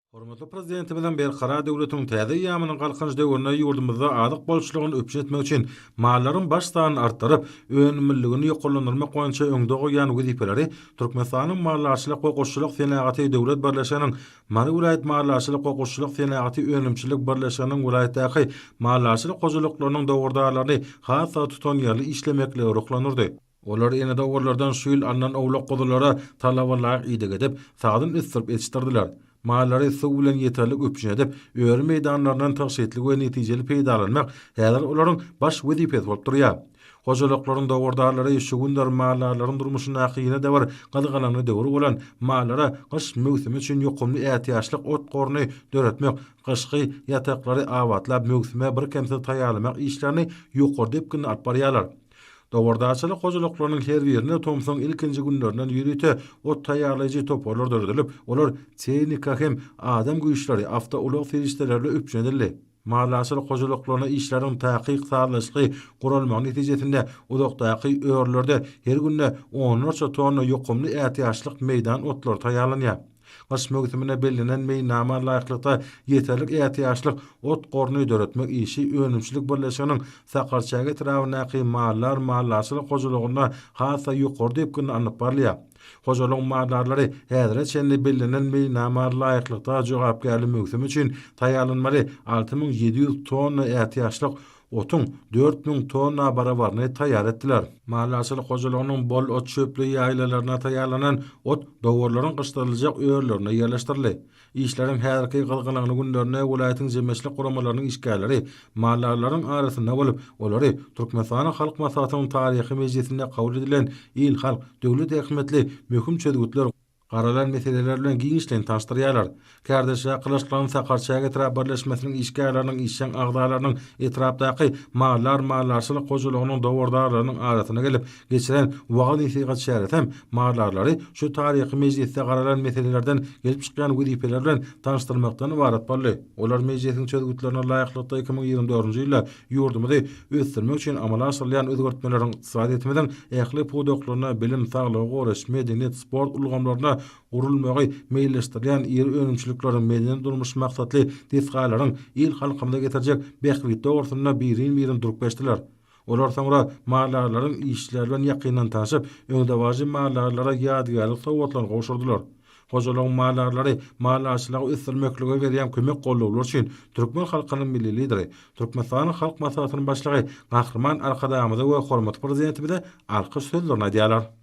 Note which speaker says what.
Speaker 1: Hormatly Prezidentimiziň Berkarar döwletiň täze eýýamynyň Galkynyş döwründe ýurdumyzda azyk bolçulygyny üpjün etmek üçin mallaryň baş sanyny artdyryp, önümliligini ýokarlandyrmak boýunça öňde goýýan wezipeleri Türkmenistanyň Maldarçylyk we guşçulyk senagaty döwlet birleşiginiň Mary welaýat Maldarçylyk we guşçulyk senagaty önümçilik birleşiginiň welaýatdaky maldarçylyk hojalyklarynyň dowardarlaryny has-da tutanýerli işlemeklige ruhlandyrdy. Olar ene dowarlardan şu ýyl alnan owlak-guzulara talaba laýyk ideg edip, sagdyn ösdürip ýetişdirdiler. Mallary suw bilen ýeterlik üpjün edip, öri meýdanlaryndan tygşytly we netijeli peýdalanmak häzir olaryň baş wezipesi bolup durýar. Hojalyklaryň dowardarlary şu günler maldarlaryň durmuşyndaky ýene-de bir gyzgalaňly döwür bolan mallara gyş möwsümi üçin ýokumly ätiýaçlyk ot goruny döretmek, gyşky ýataklary abatlap möwsüme birkemsiz taýýarlamak işlerini ýokary depginde alyp barýarlar. Dowardarçylyk hojalyklarynyň her birinde tomsuň ilkinji günlerinden ýörite ot taýýarlaýjy toparlar döredilip, olar tehnika hem adam güýçleri, awtoulag serişdeleri bilen üpjün edildi. Maldarçylyk hojalyklarynda işleriň takyk sazlaşykly guralmagy netijesinde uzakdaky örülerde her günde onlarça tonna ýokumly ätiýaçlyk meýdan otlary taýýarlanýar. Gyş möwsümine bellenen meýilnama laýyklykda ýeterlik ätiýaçlyk ot goruny döretmek işi önümçilik birleşiginiň Sakarçäge etrabyndaky Mallar maldarçylyk hojalygynda has-da ýokary depginde alnyp barylýar. Hojalygyň maldarlary häzire çenli bellenen meýilnama laýyklykda jogapkärli möwsüm üçin taýýarlanmaly 6700 tonna ätiýaçlyk otuň 4000 tonna barabaryny taýýar etdiler. Maldarçylyk hojalygynyň bol ot-çöpli ýaýlalaryna taýýarlanan ot dowarlaryň gyşdyryljak örülerinde ýerleşdirildi. Işleriň häzirki gyzgalaňly günlerinde welaýatyň jemgyýetçilik guramalarynyň işgärleri maldarlaryň arasynda bolup, olary Türkmenistanyň Halk Maslahatynyň taryhy mejlisinde kabul edilen il-halk, döwlet ähmiýetli möhüm çözgütler, garalan meseleler bilen giňişleýin tanyşdyrýarlar. Kärdeşler Gylyçlaryň Sakarçäge etrap birleşmesiniň işgärleriniň işjeň agzalarynyň etrapdaky maldar maldarçylyk hojalygynyň dowardarlarynyň arasyna gelip geçiren wagyz-nesihat çäresi hem maldarlary şu taryhy mejlisde garalan meselelerden gelip çykýan wezipeler bilen tanyşdyrmakdan ybarat boldy. Olar mejlisiň çözgütlerine laýyklykda 2024-nji ýylda ýurdumyzy ösdürmek üçin amala aşyrylýan özgertmeleriň ykdysadyýetimiziň ähli pudaklarynda, bilim, saglygy goraýyş, medeniýet, sport ulgamlarynda gurulmagy meýilleşdirilýän iri önümçilikleriň, medeni-durmuş maksatly desgalaryň il-halkymyza getirjek bähbit dogrusynda birin-birin durup geçdiler. Olar soňra maldarlaryň işleri bilen ýakyndan tanşyp, öňdebaryjy maldarlara ýadygärlik sowgatlaryny gowşurdylar. Hojalygyň maldarlary maldarçylygy ösdürmeklige berýän kömek-goldawlary üçin türkmen halkynyň Milli Lideri, Türkmenistanyň Halk Maslahatynyň Başlygy Gahryman Arkadagymyza we hormatly Prezidentimize alkyş sözlerini aýdýarlar.